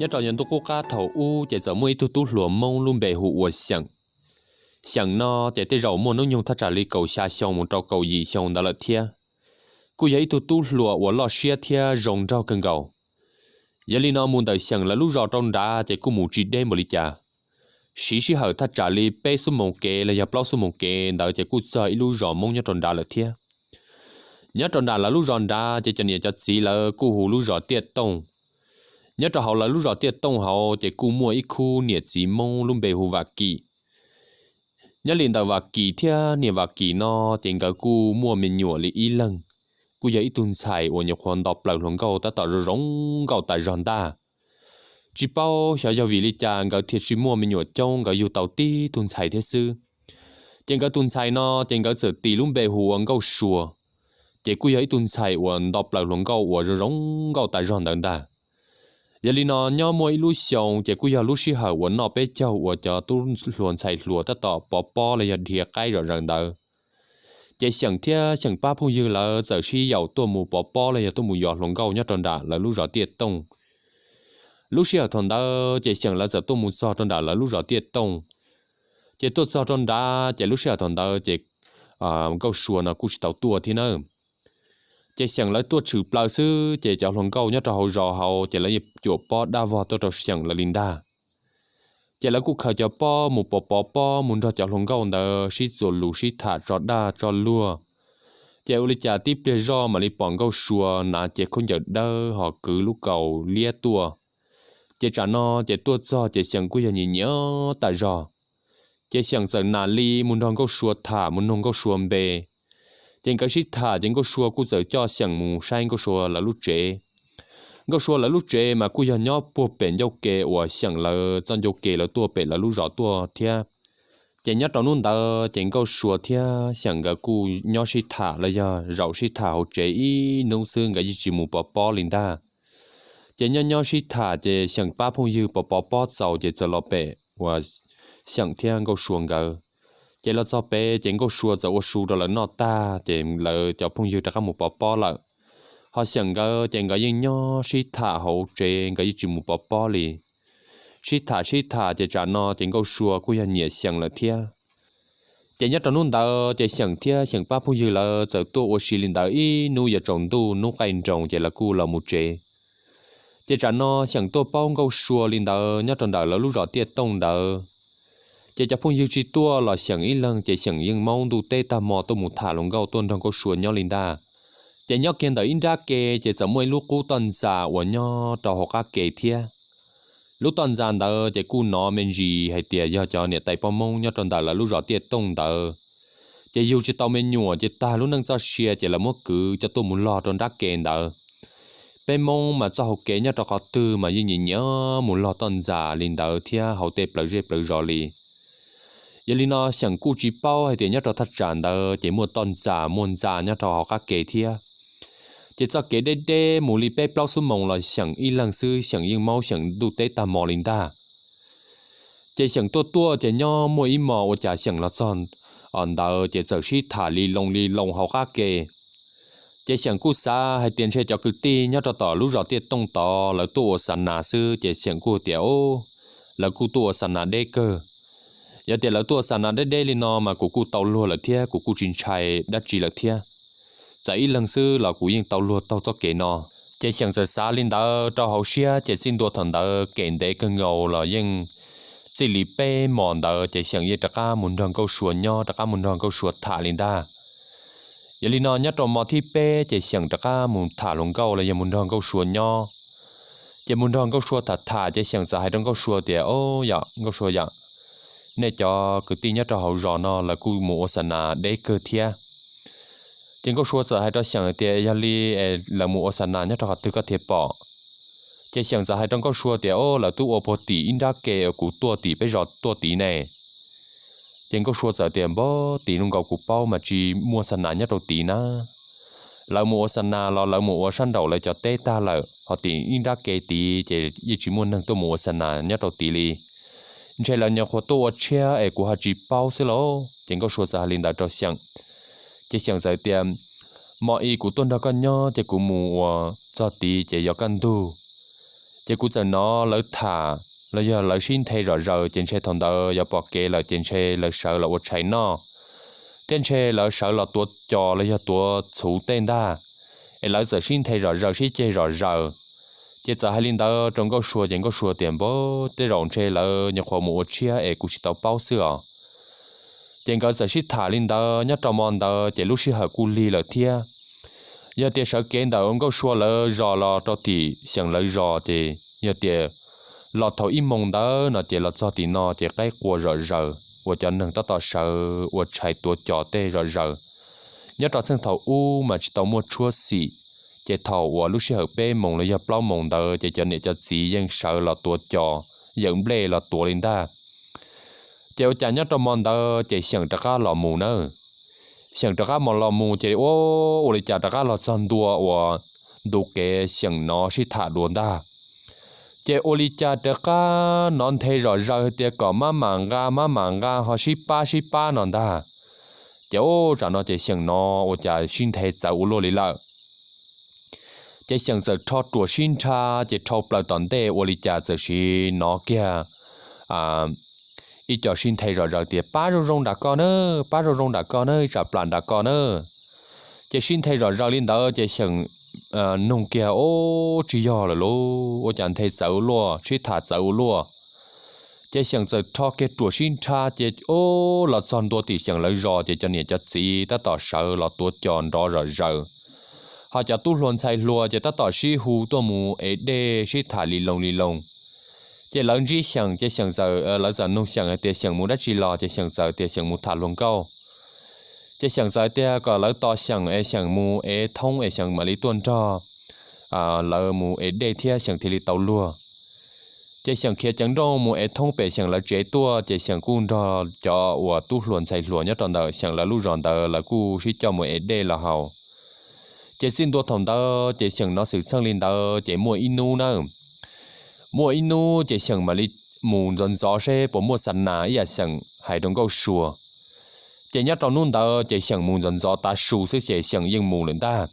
Nyob rau yav ntuj qub qab thaum ub ces txawm muaj ib tug tub hluas Hmoob lub npe hu ua Xyeem. Xyeem no ces tej zaum muaj hnub nyoog thaj tsam li kaum xya xyoo mus rau kaum yim xyoo ntawd lawm thiab. Kuj yog ib tug tub hluas uas loj siab thiab zoo nraug kawg nkaus. Yog li no mus ntawm Xyeem lawv lub zos rau nrad ces kuj mus tsis deb npaum li cas. Siv sij hawm thaj tsam li peb xuab moos kev los yog plaub xuab moos kev ntawd ces kuj txog ib lub zos Hmoob nyob rau nrad lawm thiab. Nyob rau nram lawv lub zos nrad ces cov niam cov txiv lawv kuj hu lub zos Tiaj Tooj. Nyob rau hauv lawv lub zos Tiaj Tooj hauv ces kuj muaj ib khub niam txiv Hmoob lub npe hu Vam Kim. Nyob li ntawm Vam Kim thiab niam Vam Kim no ces nkawd kuj muaj me nyuam li ib leeg, kuj yog ib tug ntxhais uas nyuam qhuav nto plaws hluas nkauj tab tom zoo zoo nkauj tas zog ntag. Tsis paub xyov yog vim li cas nkawd thiaj tsis muaj me nyuam coob, nkawd yug tau tib tug ntxhais thiab xwb. Ces nkawd tus ntxhais no ces nkawd txawm tis lub npe hu ua Nkauj Sua, ces kuj yog ib tug ntxhais uas nto plaws hluas nkauj uas zoo zoo nkauj tas zog ntawd ntag. Yog li no nyob muaj ib lub xyoo ces kuj yog lub sij hawm uas noj peb caug uas cov tub hluas ntxhais hluas tab tom pov pob los yog dhia qaib zom zaws ntawd. Ces Xyeem thiab Xyeem pab phooj ywg lawv txawm sib yaum tuaj mus pov pob los yog tuaj mus yos hluas nkauj nyob rau nram lawv lub zos Tiaj Tooj. Lub sij hawm thaum ntawd ces Xyeem lawv txawm tuaj mus txog rau nram lawv lub zos Tiaj Tooj. Ces tuaj txog rau nrad ces lub sij hawm thaum ntawd ces Nkauj Sua no kuj tsis tau tuaj thiab nawb. Ces Xyeem lawv tuaj tshwm plaws xwb ces cov hluas nkauj nyob rau hauv zos hauv ces lawv yeej cuam pob daj vog tuaj rau Xyeem lawv li ntag. Ces lawv kuj khaws cov pob mus pov pov pob mus nrog cov hluas nkauj ntawd sib txuas lus sib tham tso daj tso luag. Ces ua li cas tib pliag zoj mam li pom Nkauj Sua hnav cev khaub ncaws dawb ho kwv lub kaus liab tuaj. Ces tsam no ces tuaj txog ces Xyeem kuj yog nyiam nyiam tas zog. Ces Xyeem txawm nam li mus nrog Nkauj Sua tham mus nug Nkauj Sua npe. Ces nkawd sib tham ces Nkauj Sua kuj txawm coj Xyeem mus saib Nkauj Sua lawv lub tsev. Nkauj Sua lawv lub tsev mas kuj yog nyob puag pem ncauj ke uas Xyeem lawv txoj ncauj ke lawv tuaj pem lawv lub zos tuaj thiab. Ces nyob rau hnub ntawd ces Nkauj Sua thiab Xyeem nkawd kuj nyob sib tham los yog zaum sib tham hauv tsev ib hnub xwb, nkawd yeej tsis mus pov pob li ntag. Ces nyob nyob sib tham ces Xyeem pab phooj ywg pov pov pob txaus ces txawm los pem uas Xyeem thiab Nkauj Sua nkawd. Ces los txog pem ces Nkauj Sua txawm ua su rau lawv noj tag ces lawv cov phooj ywg rov qab mus pov pob lawm. Ho Xyeem nkawd ces nkawd yeej nyob sib tham hauv tsev, nkawd yeej tsis mus pov pob li. Sib tham sib tham ces tsam no ces Nkauj Sua kuj yog nyiam Xyeem lawm thiab. Ces nyob rau hnub ntawd ces Xyeem thiab Xyeem pab phooj ywg lawv txawm tuaj ua si li ntawd ib hnub yuav tsaus ntuj hnub qaij nroos ces lawv kuj los mus tsev. Ces tsam no Xyeem tuaj paub Nkauj Sua li ntawd nyob rau ntawm lawv lub zos Tiaj Tooj ntawd. Ces cov phooj ywg tsis tuaj los Xyeem ib leeg ces Xyeem yeej maub ntuj teb tag hmo tuaj mus tham hluas nkauj tuaj nrog Nkauj Sua nyob li ntag. Ces nyob kiag ntawm ib nrab ke ces txawm muaj ib lub qub toj ntxas uas nyob rau hauv qab ke thiab. Lub toj ntxas ntawd ces kuj hnov me ntsis hais tias yog cov niam tais poj Hmoob nyob rau ntawm lawv lub zos Tiaj Tooj ntawd. Ces yug tsis tau me nyuam ces tag lub neej txoj sia ces lawv muab kwv coj tuaj mus log rau nrab ke ntawd. Peb Hmoob mas txoj hauv kev nyob rau qhov twg mas yeej nyiam nyiam mus log toj ntxas li ntawd thiab hauv tej plawv zej plawv zos li. Yog li no Xyeem kuj tsis paub hais tias nyob rau thaj tsam ntawd ces muaj toj ntxas muaj ntxa nyob rau hauv qab ke thiab. Ces txoj kev deb deb mus li peb plaub xuab moos los Xyeem ib leeg xwb Xyeem yeej maub Xyeem ntuj teb tag hmo li ntag. Ces Xyeem tuaj tuaj ces nyob muaj ib hmos ua cas Xyeem los txog ntawd ces txawm sib tham li loo li loo hauv qab ke. Ces Xyeem kuj xav hais tias ntshe cov kwv tij nyob rau tom lub zos Tiaj Tooj tod lawv tuaj ua xa nas xwb ces Xyeem kuj tias, Ub, lawv kuj tuaj ua xa nas deb kawg. Yog tias lawv tuaj ua xa nas deb deb li no mas kuv kuj tau luag lawm thiab kuv kuj tsis ntshai dab tsi lawm thiab. Txawm ib leeg xwb los kuv yeej tau luag taug txoj kev no. Ces Xyeem txawm xav li ntawd rau hauv siab ces txij ntua thaum ntawd kem ntev kawg nkaus los yeej txij li peb hmos ntawd ces Xyeem yeej rov qab mus nrog Nkauj Sua nyob rov qab mus nrog Nkauj Sua tham li ntag. Yog li no nyob rau hmo thib peb ces Xyeem rov qab mus tham hluas nkauj los yog mus nrog Nkauj Sua nyob. Ces mus nrog Nkauj Sua tham tham ces Xyeem txawm hais rau Nkauj Sua tias, Au yom Nkauj Sua yom, nej cov kwv tij nyob rau hauv zos no lawv kuj mus ua xa nas deb kawg thiab. Ces Nkauj Sua txawm hais rau Xyeem tias, Yog li es lawv mus ua xa nas nyob rau qhov twg koj thiaj pom? Ces Xyeem txawm hais rau Nkauj Sua tias, Au, lawv twb ua puag tim ib nrab ke uas kuv tuaj tim peb zos tuaj tid ne. Ces Nkauj Sua txawm tias, Npab, tim zoo nkaus kuv paub mas tsis muaj xa nas nyob rau tid na. Lawv mus ua xa nas los lawv mus ua sab nraum lawv cov teb tag lawm, ho tim ib nrab ke tid ces yeej tsis muaj neeg tuaj mus ua xa nas nyob rau tid li. Ntshe lawv nyuam qhuav tuaj ua tshiab es kuv ho tsis paub xwb lauj. Ces Nkauj Sua txawm hais li ntawd rau Xyeem. Ces Xyeem txawm tias, Hmo i kuv tuaj nrog koj nyob ces kuv mus ua txog tid ces yog kaj ntug. Ces kuv txawm hnov lawv tham los yog lawv sib nthe zom zaws ces ntshe thaum ntawd yuav pom kev lawm ces ntshe lawv sawv los ua tshais noj, thiab ntshe lawv sawv los tuav cos los yog tuav txhuv tej ntag. Es lawv txawm sib nthe zom zaws sib ceg zom zaws. Ces txawm hais li ntawd rau Nkauj Sua ces Nkauj Sua tias, Npawg, tej zaum ntshe lawv nyuam qhuav mus ua tshiab es kuv tsis tau paub xwb os. Ces nkawd txawm sib tham li ntawd nyob rau hmo ntawd ces lub sij hawm kuj lig lawm thiab. Yog tias sawv kev ntawm Nkauj Sua lawv zos los rau tim Xyeem lawv zos ces yog tias los thaum ib moos ntawd no ces los txog tim no ces qaib qua zom zaws uas cov neeg tab tom sawv ua tshais tuav cos tej zom zaws. Nyob rau txheej thaum ub mas tsis tau muaj tshuab xim, ces thaum uas lub sij hawm peb moos los yog plaub moos ntawd ces cov niam cov txiv yeej sawv los tuav cos, yawm nplej los tuav li ntag. Ces ua cas nyob rau hmo ntawd ces Xyeem rov qab los mus na. Xyeem rov qab los mus ces ua, ua li cas rov qab los txog ntua uas ntu kev Xyeem hnov sib tham dua ntag. Ces ua li cas rov qab hnov nthe zom zaws tias kom maj mam nqa maj mam nqa ho sib pab sib pab no ntag. Ces ua tsam no ces Xyeem hnov ua cas sib nthe txawv ua luaj li lawm. Ces Xyeem txawm rho ruam sib nrha ces rhau plaws tom ntej ua li cas txawm sim hnov kiag ib co sib nthe zom zaws tias, Pab zoo zoo nram ko na, pab zoo zoo nram ko na, ib tsam plam nram ko na. Ces sib nthe zom zaws li ntawd ces Xyeem nug kiag, Ub, tsis yog lawm lauj, ua cas nthe txawv ua luaj, sib tham txawv ua luaj. Ces Xyeem txawm rho kiag ruam sib nrha ces ub los txog ntua tim Xyeem lawv zos ces cov niam cov txiv tab tom sawv los tuav cos nrov zom zaws. Ho cov tub hluas ntxhais hluas ces tab tom sib hu tuaj mus ev dej sib tham li loo li loo. Ces lawv ntsib Xyeem ces Xyeem txawm, lawv txawm nug Xyeem hais tias Xyeem mus dab tsi los ces Xyeem txawm tias Xyeem mus tham hluas nkauj. Ces Xyeem txawm tias kom lawv tos Xyeem es Xyeem mus ev thoob es Xyeem mam li tuaj nrog lawv mus ev dej thiab Xyeem thiaj li tau luag. Ces Xyeem khiav ceev nrooj mus ev thoob pem Xyeem lawv tsev tuaj ces Xyeem kuj nrog cov uas tub hluas ntxhais hluas nyob rau ntawm Xyeem lawv lub zos ntawd lawv kuj sib coj mus ev dej los haus. Ces txij ntua thaum ntawd ces Xyeem hnov xwm txheej li ntawd ces muaj ib hnub na, muaj ib hnub ces Xyeem mam li mus ntxov ntxov seb puas muaj xa nas ib yam Xyeem hais rau Nkauj Sua. Ces nyob rau hnub ntawd ces Xyeem mus ntxov ntxov tav su xwb ces Xyeem yeej mus lawm ntag.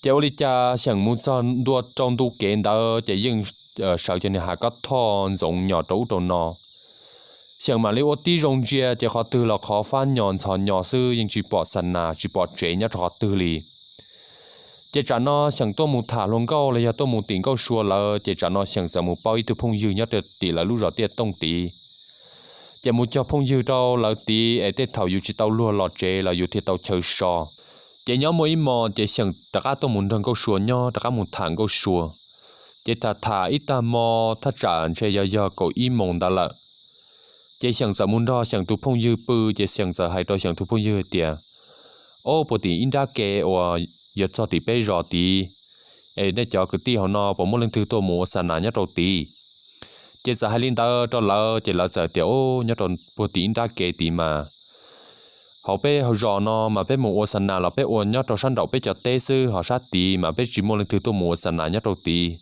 Ces ua li cas Xyeem mus txog ntua rau ntu kev ntawd ces yeej sawv cov niag hav kob thoj ntxoov nyos rau ub rau no. Xyeem mam li ua tib zoo ntsia ces qhov twg los qhov fab nyos ntxhov nyos xwb, yeej tsis pom xa nas tsis pom tsev nyob rau qhov twg li. Ces tsam no Xyeem tuaj mus tham hluas nkauj los yog tuaj mus tim Nkauj Sua lawm ces tsam no Xyeem txawm mus paub ib tug phooj ywg nyob rau tim lawv lub zos Tiaj Tooj tid. Ces mus cog phooj ywg rau lawv tid es tej thaum yus tsis tau luag los tsev los yus thiaj tau chaw so. Ces nyob muaj ib hmos ces Xyeem rov qab tuaj mus nrog Nkauj Sua nyob, rov qab mus tham Nkauj Sua. Ces tham tham ib tag hmo thaj tsam ntshe yog yog kaum ib moos ntawd lawm. Ces Xyeem txawm mus nrog Xyeem tus phooj ywg pw ces Xyeem txawm hais rau Xyeem tus phooj ywg tias, Ob, puag tim ib nrab ke uas yuav txog tim peb zos tid, es nej cov kwv tij hauv no puas muaj leej twg tuaj mus ua xa nas nyob rau tid? Ces txawm hais li ntawd rau lawv ces lawv txawm tias, Ob, nyob rau puag tim ib nrab ke tid mas hauv peb hauv zos no mas peb mus ua xa nas los peb ua nyob rau sab nraum peb cov teb xwb, ho sab tid mas peb tsis muaj leej twg tuaj mus ua xa nas nyob rau tid.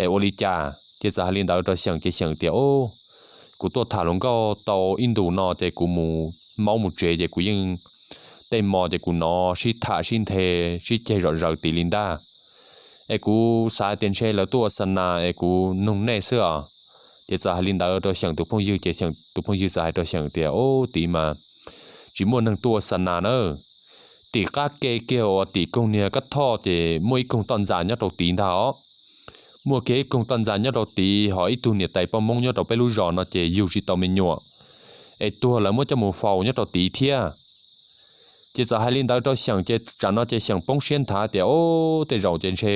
Es ua li cas? Ces txawm hais li ntawd rau Xyeem ces Xyeem tias, Ob, kuv tuaj tham hluas nkauj tau ib ntus no ces kuv mus maub mus tsev ces kuv yeej tej hmo ces kuv hnov sib tham sib nthe sib ceg zom zaws tid li ntag. Es kuv xav tias ntshe lawv tuaj ua xa nas es kuv nug nej xwb os. Ces txawm hais li ntawd rau Xyeem tus phooj ywg ces Xyeem tus phooj ywg txawm hais rau Xyeem tias, Ob, tid mas tsis muaj neeg tuaj ua xa nas na. Tim qab ke kiag uas tim koog niag kab thoj ces muaj ib koog toj ntxas nyob rau tid ntag os. Muaj kiag ib koog toj ntxas nyob rau tid, ho ib tug niam tais poj Hmoob nyob rau peb lub zos no ces yug tsis tau me nyuam, es tuag lawv muab coj mus faus nyob rau tid thiab. Ces txawm hais li ntawd rau Xyeem ces tsam no ces Xyeem poob siab nthav tias, Ob, tej zaum ces ntshe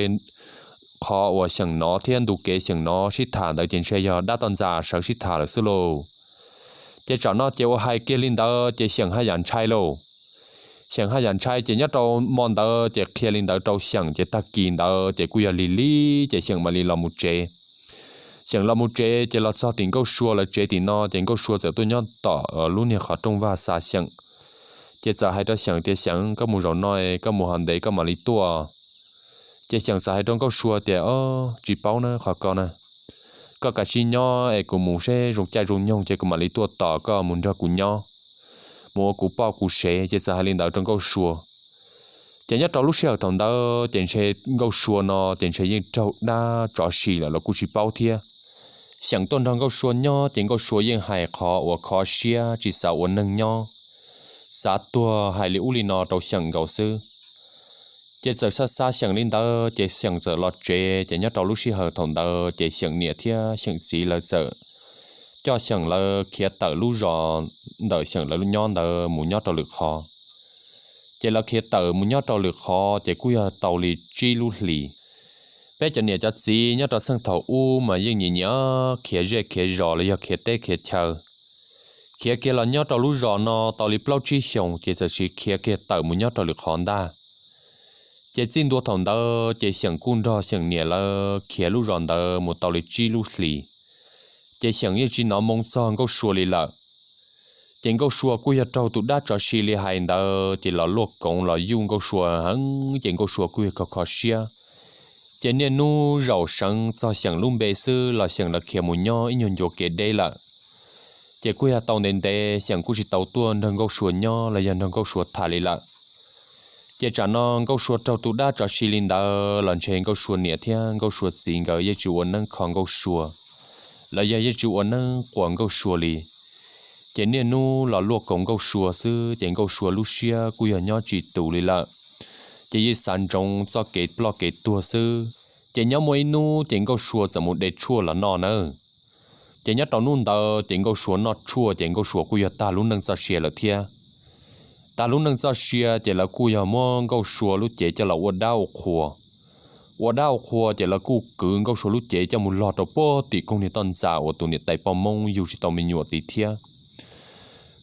qhov uas Xyeem hnov thiab ntu kev Xyeem hnov sib tham ntawd ces ntshe yog dab toj ntxas sawv sib tham lawm xwb lauj. Ces tsam no ces ua hais kiag li ntawd ces Xyeem haj yam ntshai lauj. Xyeem haj yam ntshai ces nyob rau hmo ntawd ces qhia li ntawd rau Xyeem ces tag kis ntawd ces kuj yog lig lig ces Xyeem mam li los mus tsev. Xyeem los mus tsev ces los txog tim Nkauj Sua lawv tsev tim no ces Nkauj Sua txawm tuaj nyob tom lub niag qhov rooj vag xa Xyeem. Ces txawm hais rau Xyeem tias, Xyeem, koj mus zaum no, koj mus ho ntev koj mam li tuaj. Ces Xyeem txawm hais rau Nkauj Sua tias, Ob, tsis paub na qhov ko na. Koj kav tsij nyob es kuv mus seb zoo caij zoo nyoog ces kuv mam li tuaj tos koj mus nrog kuv nyob, mus ua kuv poj kuv sev. Ces txawm hais li ntawd rau Nkauj Sua. Ces nyob rau lub sij hawm thaum ntawd ces ntshe Nkauj Sua no ces ntshe yeej raug dab tsov si lawm los kuj tsis paub thiab. Xyeem tuaj nrog Nkauj Sua nyob ces Nkauj Sua yeej hais qhov uas kho siab tsis xav ua neeg nyob, xav tuag hais li ub li no rau Xyeem nkaus xwb. Ces txawm xa xa Xyeem li ntawd ces Xyeem txawm los tsev, ces nyob rau lub sij hawm thaum ntawd ces Xyeem niam thiab Xyeem txiv lawv txawm coj Xyeem lawv khiav tawm lub zos ntawm Xyeem lawv nyob ntawd mus nyob rau lwm qhov. Ces lawv khiav tawm mus nyob rau lwm qhov ces kuj yog tau li tsib lub hlis. Peb cov niam cov txiv nyob rau txheej thaum ub mas yeej nyiam nyiam khiav zej khiav zos los yog khiav teb khiav chaw. Khiav kiag los nyob rau lub zos no tau li plaub tsib xyoos ces txawm sis khiav kiag tawm mus nyob rau lwm qhov ntag. Ces txij ntua thaum ntawd ces Xyeem kuj nrog Xyeem niam lawv khiav lub zos ntawd mus tau li tsib lub hlis, ces Xyeem yeej tsis hnov moo txog Nkauj Sua li lawm. Ces Nkauj Sua kuj yog raug tus dab tsov si li hais ntawd ces los luaj koov los yuj Nkauj Sua heev ces Nkauj Sua kuj yog kho kho siab. Ces niaj hnub zaum seev txog Xyeem lub npe xwb los Xyeem lawv khiav mus nyob ib nyuag ncua kev deb lawm. Ces kuj yog tau ntev ntev Xyeem kuj tsis tau tuaj nrog Nkauj Sua nyob los yog nrog Nkauj Sua tham li lawm. Ces tsam no Nkauj Sua raug tus dab tsov si li ntawd los ntshe Nkauj Sua niam thiab Nkauj Sua txiv nkawd yeej tsis ua neeb kho Nkauj Sua, los yog yeej tsis ua neeb quas Nkauj Sua li. Ces niaj hnub los luaj koov Nkauj Sua xwb ces Nkauj Sua lub siab kuj yog nyob tsis tus li lawm. Ces yeej xav ntsoov txoj kev ploj kev tuag xwb. Ces nyob muaj ib hnub ces Nkauj Sua txawm mus de tshuaj los noj nawb. Ces nyob rau hnub ntawd ces Nkauj Sua noj tshuaj ces Nkauj Sua kuj yog tag lub neej txoj sia lawm thiab. Tag lub neej txoj sia ces lawv kuj yog muab Nkauj Sua lub cev coj los ua dab ua qhua. Ua dab ua qhua ces lawv kuj kwv Nkauj Sua lub cev coj mus log rau puag tim koog niag toj ntxa uas tus niam tais poj Hmoob yug tsis tau me nyuam tid thiab.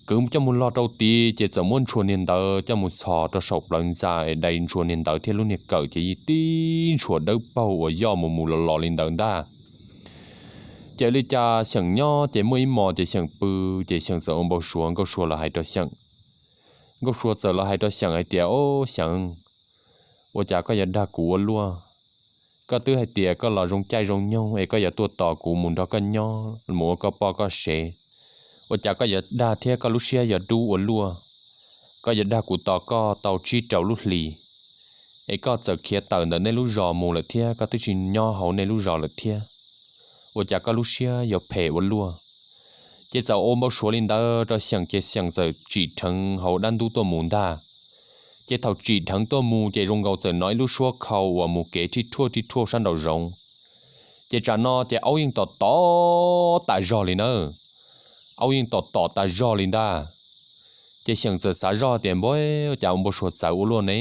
Kwv coj mus log rau tid ces txawm muab ntshua niag ntawd coj mus txhos rau saum plawv ntxa es dai ntshua niag ntawd thiab lub niag kawm ces yeej tib ntshua dawb paug uas yoj mus mus los los li ntawd ntag. Ces li cas Xyeem nyob ces muaj ib hmos ces Xyeem pw, ces Xyeem txawm ua npau suav Nkauj Sua los hais rau Xyeem. Nkauj Sua txawm los hais rau Xyeem hais tias, Ob Xyeem, ua cas koj yuav dag kuv ua luaj? Koj twb hais tias koj los zoo caij zoo nyoog es koj yuav tuaj tos kuv mus nrog koj nyob mus ua koj poj koj sev. Ua cas koj yuav dag thiab koj lub siab yuav dub ua luaj? Koj yuav dag kuv tos koj tau tsib rau lub hlis, es koj txawm khiav tawm ntawm nej lub zos mus lawm thiab koj twb tsis nyob hauv nej lub zos lawm thiab. Ua cas koj lub siab yuav phem ua luaj? Ces txawm ua npau suav li ntawd rau Xyeem ces Xyeem txawm tsim dheev hauv dab ntub tuaj mus ntag. Ces thaum tsim dheev tuaj mus ces zoo nkaus txawm hnov ib lub suab khau uas mus kev rhij rhuaj rhij rhuaj sab nraum zoov. Ces tsam no ces aub yeej tom tom tas zog li nawb. Aub yeej tom tom tas zog li ntag. Ces Xyeem txawm xav zoj tias, Npawg, ua cas ua npau suav txawv ua luaj ne?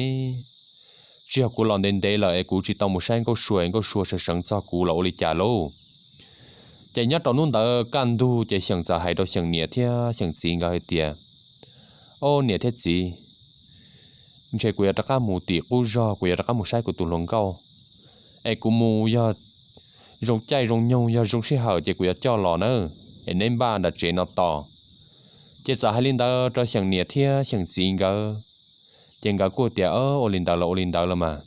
Tsis yog kuv los ntev ntev lawm es kuv tsis tau mus saib Nkauj Sua es Nkauj Sua sawv seev txog kuv los ua li cas lauj? Ces nyob rau hnub ntawd kaj ntug ces Xyeem txawm hais rau Xyeem niam thiab Xyeem txiv nkawd hais tias, Ob niam thiab txiv, ntshe kuv yuav rov qab mus tim qub zog, kuv yuav rov qab mus saib kuv tus hluas nkauj. Es kuv mus yog zoo caij zoo nyoog yog zoo sij hawm ces kuv yuav coj los nawb, es neb npaj nram tsev no tos. Ces txawm hais li ntawd rau Xyeem niam thiab Xyeem txiv nkawd. Ces nkawd kuj tias, Ua li ntawd los ua li ntawd los mas.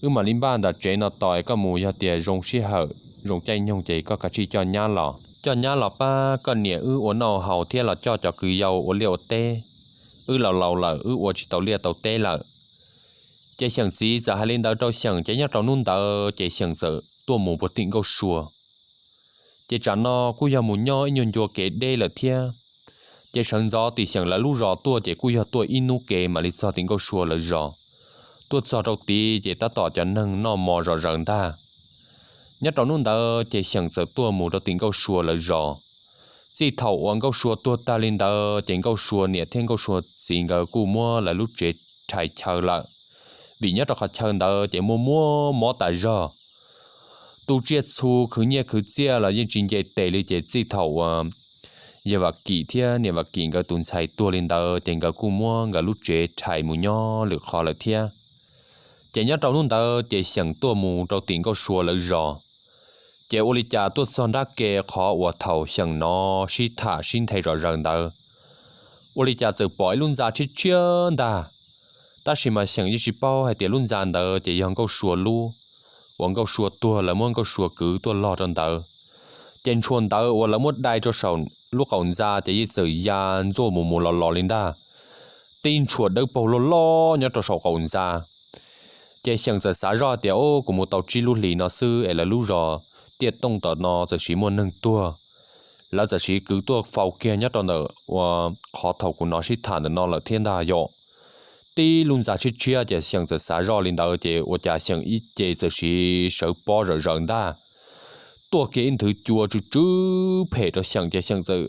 Wb mam li npaj nram tsev no tos es koj mus yog tias zoo sij hawm zoo caij nyoog ces koj kav tsij coj nyab los. Coj nyab los pab koj niam wb ua noj haus thiab los coj cov kwv yau ua liaj ua teb. Wb laus laus lawm wb ua tsis tau liaj tau teb lawm. Ces Xyeem txiv txawm hais li ntawd rau Xyeem ces nyob rau hnub ntawd ces Xyeem txawm tuaj mus puag tim Nkauj Sua. Ces tsam no kuj yog mus nyob ib nyuag ncua kev deb lawm thiab. Ces sawv ntxov tim Xyeem lawv lub zos tuaj ces kuj yog tuaj ib hnub kev mam li txog tim Nkauj Sua lawv zos. Tuaj txog rau tid ces tab tom cov neeg noj mov zom zaws ntag. Nyob rau hnub ntawd ces Xyeem txawm tuaj mus rau tim Nkauj Sua lawv zos. Txij thaum uas Nkauj Sua tuag tag li ntawd ces Nkauj Sua niam thiab Nkauj Sua txiv nkawd kuj muab lawv lub tsev rhais chaw lawm, vim nyob rau qhov chaw ntawd ces muaj muaj mob tas zog. Tu tsiaj txhu khwv nyiaj khwv txiaj los yeej tsis nce tes li ces txij thaum uas yawg Vam Kim thiab niam Vam Kim nkawd tus ntxhais tuag li ntawd ces nkawd kuj muab nkawd lub tsev rhais mus nyob lwm qhov lawm thiab. Ces nyob rau hnub ntawd ces Xyeem tuaj mus rau tim Nkauj Sua lawv zos. Ces ua li cas tuaj txog nrab ke qhov uas thaum Xyeem no sib tham sib nthe zom zaws ntawd, ua li cas txawm pom ib lub ntxa tshiab tshiab ntag. Tab sis mas Xyeem yeej tsis paub hais tias lub ntxa ntawd ces yog Nkauj Sua lub, uas Nkauj Sua tuag lawv muab Nkauj Sua kwv tuaj log rau ntawd. Ces ntshua ntawd uas lawv muab dai rau saum lub qaum ntxa ces yeej txawm ya ntxuaj mus mus los los li ntag. tib ntshua dawb paug loj loj nyob rau saum qaum ntxa. Ces Xyeem txawm xav zoj tias, Au, kuv mus tau tsib lub hlis no xwb es lawv lub zos Tiaj Tooj tom no txawm sis muaj neeg tuag, lawv txawm sis kwv tuaj faus kiag nyob rau ntawm ua qhov thaum kuv hnov sib tham ntawm no lawm thiab ntag yom. Tib lub ntxa tshiab tshiab ces Xyeem txawm xav zoj li ntawd ces ua cas Xyeem ib ce txawm sis sawv pob zom zaws ntag. Tuaj kiag ib nthwv cua tsw tsw phem rau Xyeem ces Xyeem txawm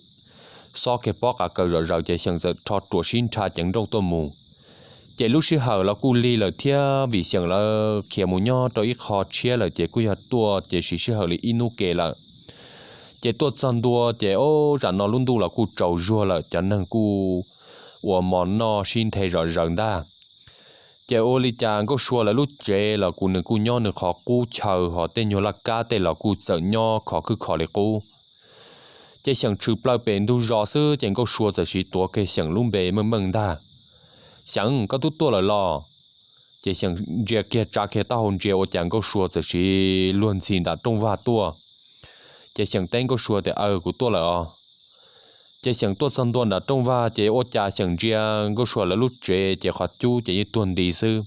xob kiag pob qav kaws zom zaws ces Xyeem txawm rho ruam sib nrha ceev nrooj tuaj mus. Ces lub sij hawm los kuj lig lawm thiab vim Xyeem lawv khiav mus nyob rau ib qho tshiab lawm ces kuj yog tuaj ces siv sij hawm li ib hnub ke lawm. Ces tuaj txog ntua ces ob zam no lub ntuj los kuj tsaus zuag lawm, cov neeg kuj ua mov noj sib nthe zom zaws ntag. Ces ua li cas Nkauj Sua lawv lub tsev los kuj nws kuj nyob nws qhov qub chaw hos tej nyuag laj kab tej los kuj txawm nyob khov khwb khov li qub. Ces Xyeem tshwm plaws pem ntug zos xwb ces Nkauj Sua txawm sis tuav kiag Xyeem lub npe meej meej ntag. Xyeem, koj twb tuaj lawm los? Ces Xyeem ntsia kiag tsa kiag taub hau ntsia ua cas Nkauj Sua txawm sis luag ntxhi nram rooj vag tuaj. Ces Xyeem teb Nkauj Sua tias, Aw, kuv tuaj lawm os. Ces Xyeem tuaj txog ntua nram rooj vag ces ua cas Xyeem ntsia Nkauj Sua lawv lub tsev ces qhov cub ces yeej tuag nti xwb.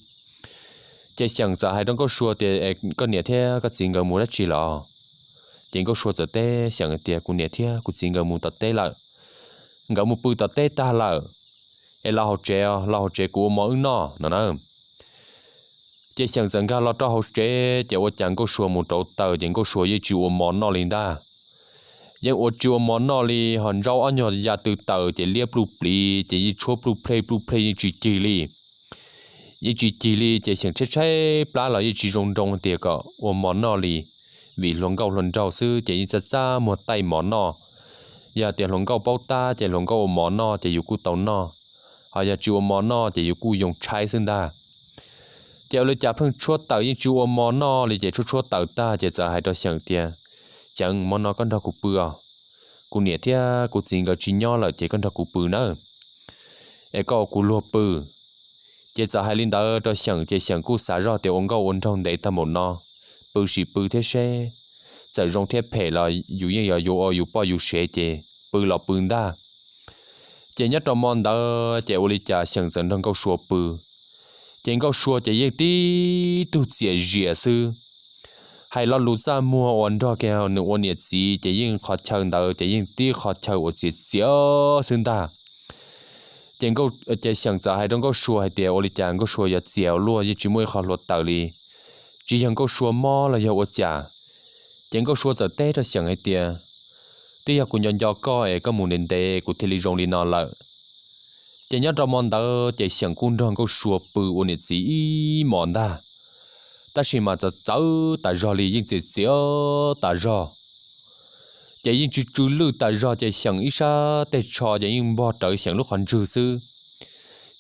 Ces Xyeem txawm hais rau Nkauj Sua tias, Koj niam thiab koj txiv nkawd mus dab tsi lawm? Ces Nkauj Sua txawm teb Xyeem tias, Kuv niam thiab kuv txiv nkawd mus tom teb lawm. Nkawd mus pw tom teb tag lawm, es los hauv tsev, los hauv tsev kuv ua mov wb noj no na. Ces Xyeem txawm nkag los rau hauv tsev ces ua cas Nkauj Sua mus rauv taws ces Nkauj Sua yeej tsis ua mov noj li ntag. Yeej ua tsis ua mov noj li, hos ntsaub ob nyuag ya tw taws ces liab pluj pliv ces yeej tshuab pluj plej pluj plej yeej tsis cig li. Yeej tsis cig li ces Xyeem tshaib tshaib plab los yeej tsis zoo nroo tias kom ua mov noj li, vim hluas nkauj hluas nraug xwb ces yeej txaj txaj muag taij mov noj. Yog tias hluas nkauj paub tab ces hluas nkauj ua mov noj ces yus kuj tau noj, hos yog tsis ua mov noj ces yus kuj yoo tshaib xwb ntag. Ces ua li cas pheej tshuab taws yeej tsis ua mov noj li ces tshuab tshuab taws tag ces txawm hais rau Xyeem tias, Xyeem, hmo no koj nrog kuv pw os. Kuv niam thiab kuv txiv nkawd tsis nyob lawm ces koj nrog kuv pw nawb, es koj ua kuv luag pw. Ces txawm hais li ntawd rau Xyeem ces Xyeem kuj xav zoj tias ua nkauj ua nraug ntev tag npaum no, pw sim pw thiab seb, txawm zoo thiab phem los yus yeej yog yuav ua yus poj yus sev ces pw los pw ntag. Ces nyob rau hmo ntawd ces ua li cas Xyeem txawm nrog Nkauj Sua pw. Ces Nkauj Sua ces yeej tib tug txiam ziam xwb, hais lo lus txaj muag uas nrog kiag nws ua niam txiv ces yeej qhov chaw ntawd ces yeej tib qhov chaw uas txias txias xwb ntag. Ces Xyeem txawm hais rau Nkauj Sua hais tias, Ua li cas Nkauj Sua yuav txias ua luaj, yeej tsis muaj ib qho hluav taws li, tsis yog Nkauj Sua mob los yog ua cas? Ces Nkauj Sua txawm teb rau Xyeem hais tias, Twb yog kuv nco nco koj es koj mus ntev ntev kuv thiaj li zoo li no lawm. Ces nyob rau hmo ntawd ces Xyeem kuj nrog Nkauj Sua pw ua niam txiv ib hmos ntag, tab sis mas txawv txawv tas zog li, yeej txias txias tas zog. Ces yeej tsw tsw lwj tas zog ces Xyeem ib sab teg tsho ces yeej npog rawv Xyeem lub qhov ntswg xwb.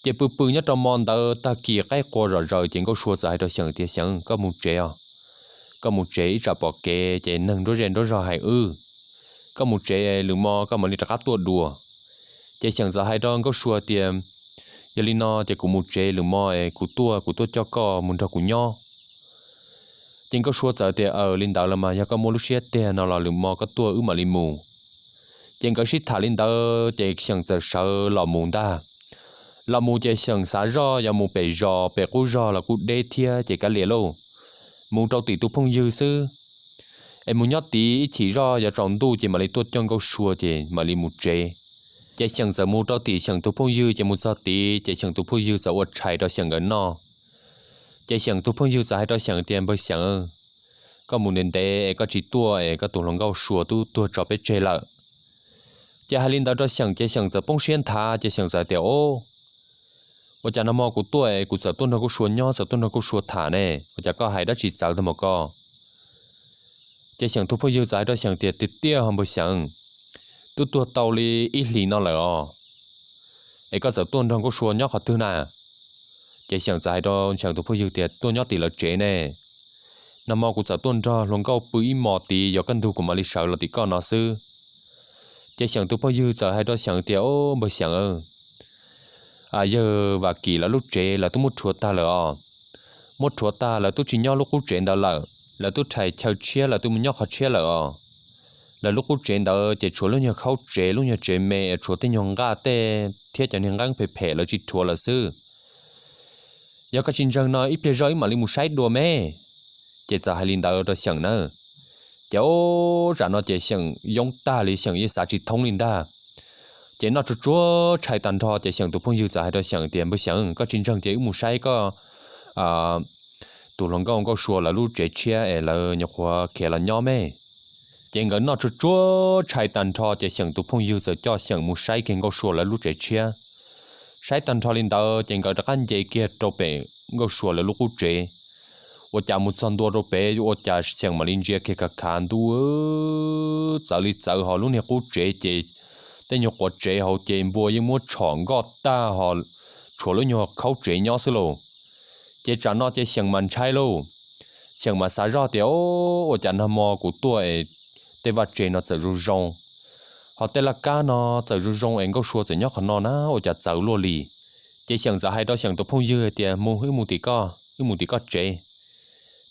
Ces pw pw nyob rau hmo ntawd tag kis qaib qua zom zaws ces Nkauj Sua txawm hais rau Xyeem tias, Xyeem, koj mus tsev os. Koj mus tsev ib tsam pom kev ces neeg nruab zej nruab zog hais wb. Koj mus tsev, lwm hmo koj mam li rov qab tuaj dua. Ces Xyeem txawm hais rau Nkauj Sua tias, Yog li no ces kuv mus tsev, lwm hmo kuv tuaj, kuv tuaj coj koj mus nrog kuv nyob. Ces Nkauj Sua txawm tias, Aws, li ntawd los mas yog koj muaj lub siab tiag no los lwm hmo koj tuaj wb mam li mus. Ces nkawd sib tham li ntawd ces Xyeem txawm sawv los mus ntag. Los mus ces Xyeem xav zoj yuav mus pem zos, pem qub zog los kuj deb thiab ces kav liam lauj, mus rau tim tus phooj ywg xwb, es mus nyob tid ib chim zoj yuav tsaus ntuj ces mam li tuaj coj Nkauj Sua ces mam li mus tsev. Ces Xyeem txawm mus rau tim Xyeem tus phooj ywg ces mus txog tid ces Xyeem tus phooj ywg txawm ua tshais rau Xyeem nkawd noj. Ces Xyeem tus phooj ywg txawm hais rau Xyeem tias, Npawg Xyeem, koj mus ntev ntev es koj tsis tuaj es koj tus hluas nkauj Sua twb tuag tso peb tseg lawm. Ces hais li ntawd rau Xyeem ces Xyeem txawm poob siab nthav ces Xyeem txawm tias, Au, ua cas nag hmo kuv tuaj es kuv txawm tuaj nrog Nkauj Sua nyob, txawm tuaj nrog Nkauj Sua tham ne, ua cas koj hais dab tsi txawv tag npaum ko? Ces Xyeem tus phooj ywg txawm hais rau Xyeem tias, Tiag tiag ho npawg Xyeem, twb tuag tau li ib hlis no lawm os, es koj txawm tuaj nrog Nkauj Sua nyob qhov twg na? Ces Xyeem txawm hais rau Xyeem tus phooj ywg tias, Tuaj nyob tim lawv tsev ne. Nag hmo kuv txawm tuaj nrog hluas nkauj pw ib hmos tid, yuav kaj ntug kuv mam li sawv los tim koj no xwb. Ces Xyeem tus phooj ywg txawm hais rau Xyeem tias, Au, npawg Xyeem, yawg Vam Kim lawv lub tsev lawv twb muab rhuav tag lawm os. Muab rhuav tag, lawv twb tsis nyob lub qub tsev ntawd lawm, lawv twb rhais chaw tshiab, lawv twb mus nyob qhov tshiab lawm os. lawv lub qub tsev ntawd ces tshuav lub nyuag khaub tsev, lub nyuag tsev me, tshuav tej nyuag nqaj tej thiab cov niag nqeeb phem phem lawv tsis rhuav lawm xwb. Yog koj tsis ntseeg no ib pliag zog wb mam li mus saib dua me. Ces txawm hais li ntawd rau Xyeem na. Ces ub, tsam no ces Xyeem yoob tag li, Xyeem yeej xav tsis thoob li ntag. Ces noj tsuag tsuag tshais tag nrho ces Xyeem tus phooj ywg txawm hais rau Xyeem tias, Npawg Xyeem, koj tsis ntseeg ces wb mus saib koj tus hluas nkauj Nkauj Sua lawv lub tsev tshiab es lawv nyuam qhuav khiav los nyob me. Ces nkawd noj tsuag tsuag tshais tag nrho ces Xyeem tus phooj ywg txawm coj Xyeem mus saib kiag Nkauj Sua lawv lub tsev tshiab. Saib tag nrho li ntawd ces nkawd rov qab nce kiag rau pem Nkauj Sua lawv lub qub tsev. Ua cas mus txog ntua rau pem ua cas Xyeem mam li ntsia kiag khav khav ntuj, txawv li txawv, ho lub niag qub tsev ces tej nyuag quav tsev hauv ces npua yeej muab tshom nkoj tag ho tshuav lub nyuag khaub tsev nyob xwb lauj. Ces tsam no ces Xyeem mas ntshai lauj. Xyeem mas xav zoj tias, Ua cas nag hmo kuv tuaj es tej vaj tsev no txawm zoo zoo, ho tej laj kab no txawm zoo zoo es Nkauj Sua txawm nyob qhov no na, ua cas txawv luaj li? Ces Xyeem txawm hais rau Xyeem tus phooj ywg hais tias, Mus, wb mus tim koj, wb mus tim koj tsev.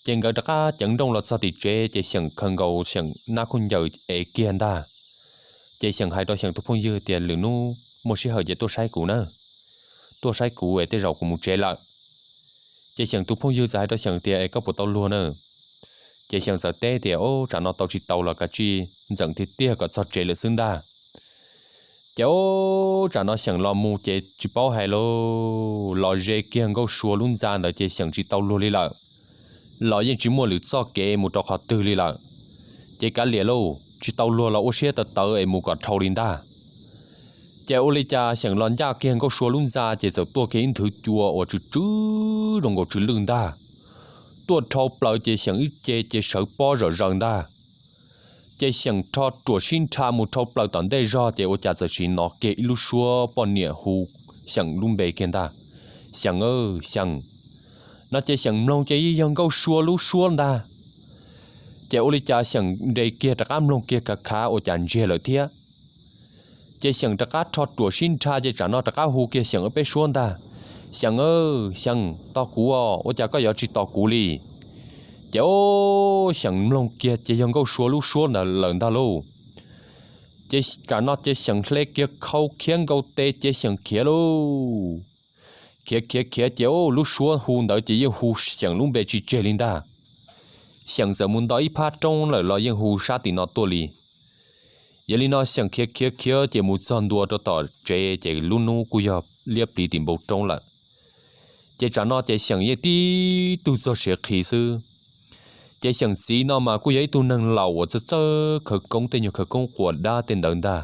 Ces nkawd rov qab ceev nrooj los txog tim tsev ces Xyeem khaws nkaus Xyeem nab khaub ncaws ev kiag ntag. Ces Xyeem hais rau Xyeem tus phooj ywg tias, Lwm hnub muaj sij hawm ces tuaj saib kuv na, tuaj saib kuv es tej zaum kuv mus tsev lawm. Ces Xyeem tus phooj ywg txawm hais rau Xyeem tias, Es koj puas tau luag na? Ces Xyeem txawm teb tias, Ub, tsam no tau tsis tau los kav tsij ntxeem tiag tiag kom txog tsev lawm xwb ntag. Ces ub, tsam no Xyeem los mus ces tsis paub hais lauj, los ze kiag Nkauj Sua lub ntxa ntawd ces Xyeem tsis tau luag li lawm. Los yeej tsis muaj lwm txoj kev mus rau qhov twg li lawm. Ces kav liam lauj, tsis tau luag los ua siab tawv tawv es mus kom dhau li ntag. Ces ua li cas Xyeem los ncaj kiag Nkauj Sua lub ntxa ces txawm tuaj kiag ib nthwv cua uas tsw tsw zoo nkaus tsw lwj ntag. Tuaj dhau plaws ces Xyeem ib ce ces sawv pob zom zaws ntag. Ces Xyeem rho ruam sib nrha mus dhau plaws tom ntej zog ces ua cas txawm sim hnov kiag ib lub suab poj niam hu Xyeem lub npe kiag ntag, Xyeem aw, Xyeem. No ces Xyeem mloog ces yeej yog Nkauj Sua lub suab ntag. Ces ua li cas Xyeem nres kiag rov qab mloog kiag khav khav ua cas ntsiag lawm thiab. Ces Xyeem rov qab rho ruam sib nrha ces tsam no rov qab hu kiag Xyeem ob peb suab ntag, Xyeem aw, Xyeem, tos kuv os, ua cas koj yuav tsis tos kuv li? Ces ub, Xyeem mloog kiag ces yog Nkauj Sua lub suab ntawd lawm ntag lauj. Ces tsam no ces Xyeem hle kiag khau khiav nkaus tes ces Xyeem khiav lauj. Khiav khiav khiav ces ub, lub suab hu ntawd ces yeej hu Xyeem lub npe tsis tseg li ntag. Xyeem txawm mus nto ib phab roob lawm los yeej hu sab tim no tuaj li. Yog li no Xyeem khiav khiav khiav ces mus txog ntua rau tom tsev ces lub hnub kuj yog liab pliv tim npoo roob lawm. Ces tsam no ces Xyeem yeej tib tug txog siav qhi xwb. Ces Xyeem txiv no mas kuj yog ib tug neeg laus uas txawj txawj khawv koob tej nyuag khawv koob quas dab tej ntawd ntag.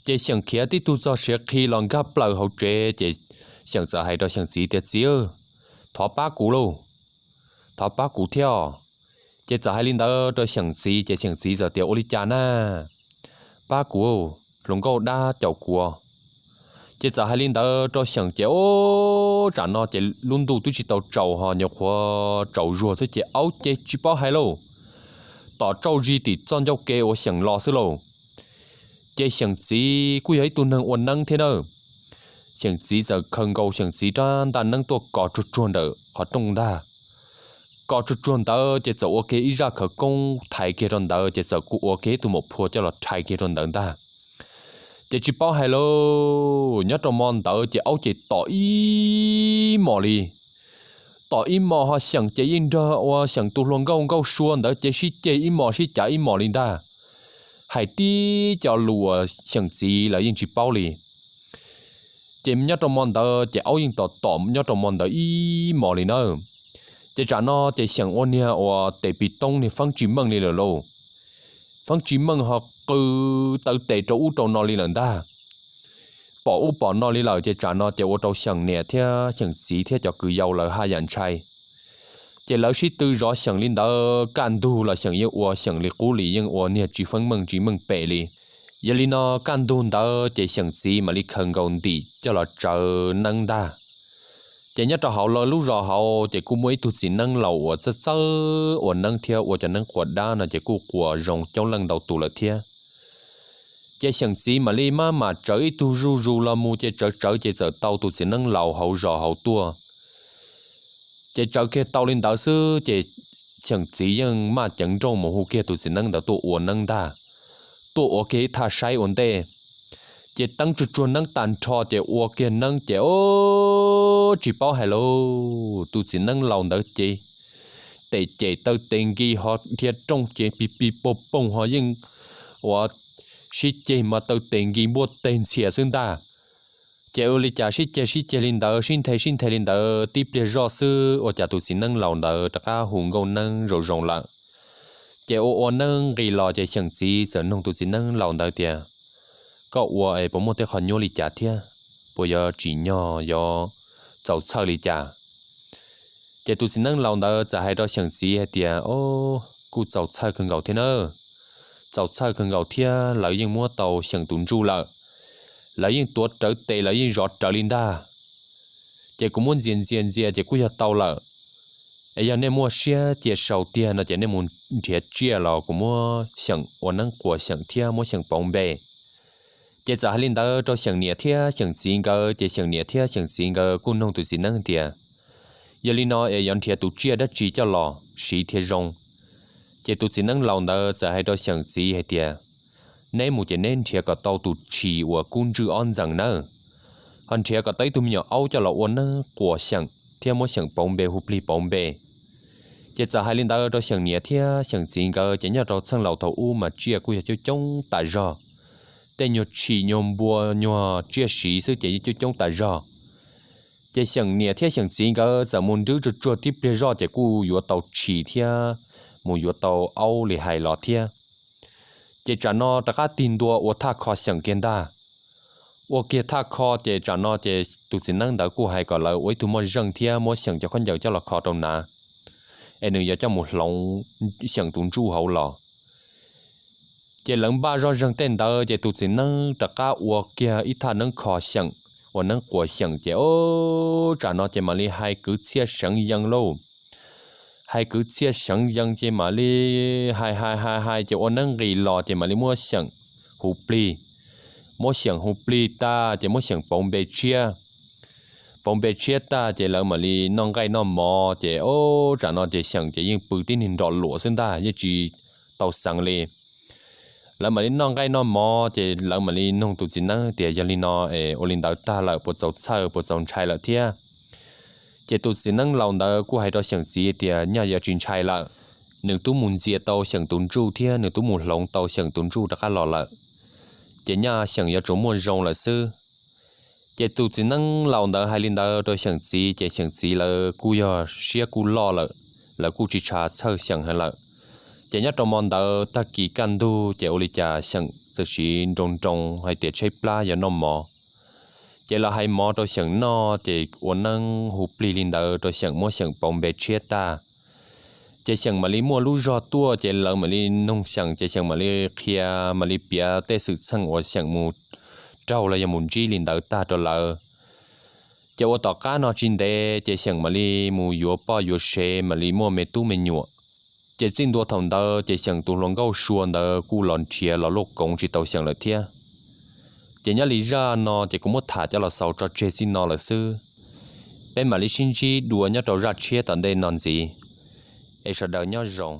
Ces Xyeem khiav tib tug txog siav qhi los nkag plaws hauv tsev ces Xyeem txawm hais rau Xyeem txiv tias, Txiv, thov pab kuv lauj, thov pab kuv thiab os. Ces txawm hais li ntawd rau Xyeem txiv ces Xyeem txiv txawm tias, Ua li cas na? Pab kuv, hluas nkauj dab caum kuv. Ces txawm hais li ntawd rau Xyeem ces ub, tsam no ces lub ntuj twb tsis tau tsaus ho nyuam qhuav tsaus zuag xwb ces aub ces tsis paub hais lauj, tom tsauj zig tim txoj ncauj ke uas Xyeem los xwb lauj. Ces Xyeem txiv kuj yog ib tug neeg ua neeb thiab na. Xyeem txiv txawm khaws nkaus Xyeem txiv rab ntaj neeb tuaj kos tsuag tsuag ntawm qhov rooj ntag. Kos tsuag tsuag ntawd ces txawm ua kiag ib zaj khawv koob thaiv kiag rau ntawd ces txawm kuj ua kiag ib tug maum phua coj los rhais kiag rau ntawd ntag. Ces tsis paub hais lauj, nyob rau mo ntawd ces aub ces tom ib mos li. Tom ib mos ho Xyeem ces yeej nrog ua Xyeem tus hluas nkauj Nkauj Sua ntawd ces sib ceg ib mos sib cav ib mos li ntag. Hais tib co lus uas Xyeem txiv lawv yeej tsis paub li. Ces nyob rau mo ntawd ces aub yeej tom tom nyob rau mo ntawd ib mos li na. Ces tsam no ces Xyeem ua niag uas tes pis toob niag feeb tsis meej li lawm lauj. Feeb tsis meej ho qw taw tes rau ub rau no li lawm ntag. Pom ub pom no li lawm ces tsam no ces ua rau Xyeem niam thiab Xyeem txiv thiab cov kwv yau lawv haj yam ntshai. Ces lawv sib tw zov Xyeem li ntawd, kaj ntug los Xyeem yeej ua Xyeem li qub li, yeej ua niag tsis feeb meej tsis meej pem li. Yog li no kaj ntug ntawd ces Xyeem txiv mam li khaws nkaus ntim coj los tsawv neeb ntag. Ces nyob rau hauv lawv lub zos hauv ces kuj muaj ib tug txiv neeb laus uas txawj txawj ua neeb thiab ua cov neeb quas dab no ces kuj quas zoo coob leej ntau tus lawm thiab. Ces Xyeem txiv mam li maj mam tsawv ib tug zuj zus los mus ces tsawv tsawv ces txawm tau tus txiv neeb laus hauv zos hauv tuaj. Ces tsawv kiag tau li ntawd xwb ces Xyeem txiv yeej maj ceev nrooj mus hu kiag tus txiv neeb ntawd tuaj ua neeb ntag. tuaj ua kiag ib thaj saib ua ntej. Ces teeb tsuag tsuag neeb tag nrho ces ua kiag neeb ces o, tsis paub hais lauj, tus txiv neeb laus ntawd ces tes cem taw tes nki ho dhia rooj ces pig pig poog poog ho yeej ua sib ceg mas taw tes nki npuaj teg ntxhias xwb ntag. Ces ua li cas sib ceg sib ceg li ntawd, sib nthe sib nthe li ntawd tib pliag zoj xwb ua cas tus txiv neeb laus ntawd rov qab hu nkauj neeb zoo zoo lawm. Ces ua ua neeb nqis los ces xyeem txiv txawm nug tus txiv neeb laus ntawd tias, koj ua es puas muaj tej qhov nyuaj li cas thiab? Puas yuav tsim nyog yuav txaus txhawj li cas? Ces tus txiv neeb laus ntawd txawm hais rau xyeem txiv hais tias, o, kuj txaus txhawj kawg nkaus thiab na. Txaus txhawj kawg nkaus thiab, lawv yeej muab tau xyeem tus ntsuj lawm. Lawv yeej tuav rawv tes, lawv yeej zov rawv li ntag. Ces kuv muab ntxias ntxias ntxias ces kuj yog tau lawm. Es yog nej muaj siab cia sau tiag no ces nej mus nrhiav tsiaj los kuv muab xyeem ua neeb quas xyeem thiab muab xyeem pauv npe. Ces txawm hais li ntawd rau xyeem niam thiab xyeem txiv nkawd, ces xyeem niam thiab xyeem txiv nkawd kuj nug tus txiv neeb tias, yog li no es yuav nrhiav tus tsiaj dab tsi coj los siv thiaj zoo? Ces tus txiv neeb laus ntawd txawm hais rau xyeem txiv hais tias, neb mus ces neb nrhiav kom tau tus tshis uas kub ntswj ob ntxees nawb, ho nrhiav kom tau ib tug me nyuam aub coj los ua neeb quas xyeem thiab muab xyeem pauv npe, hu plig pauv npe. Ces txawm hais li ntawd rau xyeem niam thiab xyeem txiv nkawd, ces nyob rau txheej laus thaum ub mas tsiaj kuj yog coob coob tas zog, tej nyuag tshis nyuag npua nyuag tsiaj siv xwb ces yeej coob coob tas zog. Ces xyeem niam thiab xyeem txiv nkawd txawm mus nrhiav tsuag tsuag tib pliag zoj ces kuj yuav tau tshis thiab mus yuav tau aub li hais los thiab. Ces tsam no rov qab tig ntua ua thaj kho xyeem kiag ntag. Ua kiag thaj kho ces tsam no ces tus txiv neeb ntawd kuj hais kom lawv ua ib tug moj zeej thiab muab xyeem cov khaub ncaws coj los kho rau na, es nws yuav coj mus hloov xyeem tus ntsuj hauv los. Ces lawv npaj zoj zeeg tej ntawd ces tus txiv neeb rov qab ua kiag ib thaj neeb kho xyeem, ua neeb quas xyeem ces o, tsam no ces mam li hais kwv txhiaj seev yees lauj. Hais kwv txhiaj seev yees ces mam li hais hais hais hais ces ua neeb nqis los ces mam li muab xyeem hu plig. Muab xyeem hu plig tag ces muab xyeem pauv npe tshiab. Pauv npe tshiab tag ces lawv mam li noj nqaij noj mov ces o, tsam no ces xyeem ces yeej pw tib neeg nrom luam xwb ntag, yeej tsis tau xeev li. Lawv mam li noj nqaij noj mov ces lawv mam li nug tus txiv neeb tias, yog li no es ua li ntawd tag lawm puas txaus txhawj puas txaus ntshai lawm thiab? Ces tus txiv neeb laus ntawd kuj hais rau xyeem txiv tias nyaj yuav tsis ntshai lawm, nws twb mus ntxias tau xyeem tus ntsuj thiab nws twb mus hloov tau xyeem tus ntsuj rov qab los lawm, ces nyaj xyeem yuav tsuas muaj zoo lawm xwb. Ces tus txiv neeb laus ntawd hais li ntawd rau xyeem txiv ces xyeem txiv lawv kuj yog siab kuj loj lawm, lawv kuj tsis tshua txhawj xyeem heev lawm. Ces nyob rau mo ntawd tag kis kaj ntug ces ua li cas xyeem txawm siv nroo nroo hais tias tshaib plab yuav noj mov. Ces lawv hais mov rau xyeem noj ces ua neeb hu plig li ntawd rau xyeem muab xyeem pauv npe tshiab tag. Ces xyeem mam li muaj lub zog tuaj ces lawv mam li nug xyeem ces xyeem mam li qhia, mam li piav tej xwm txheej uas xyeem mus raug los yog mus ntsib li ntawd tag rau lawv. Ces ua tom qab no tsis ntev ces xyeem mam li mus yuav poj yuav sev mam li muaj me tub me nyuam. Ces txij ntua thaum ntawd ces xyeem tus hluas nkauj sua ntawd kuj los nrhiav los luaj koov tsis tau xyeem lawm thiab. Ces nyob li zaj no ces kuv muab tham coj los xaus tso tseg txij no lawm xwb. Peb mam li sib ntsib dua nyob rau zaj tshiab tom ntej no ntxiv. Es sawv daws nyob zoo.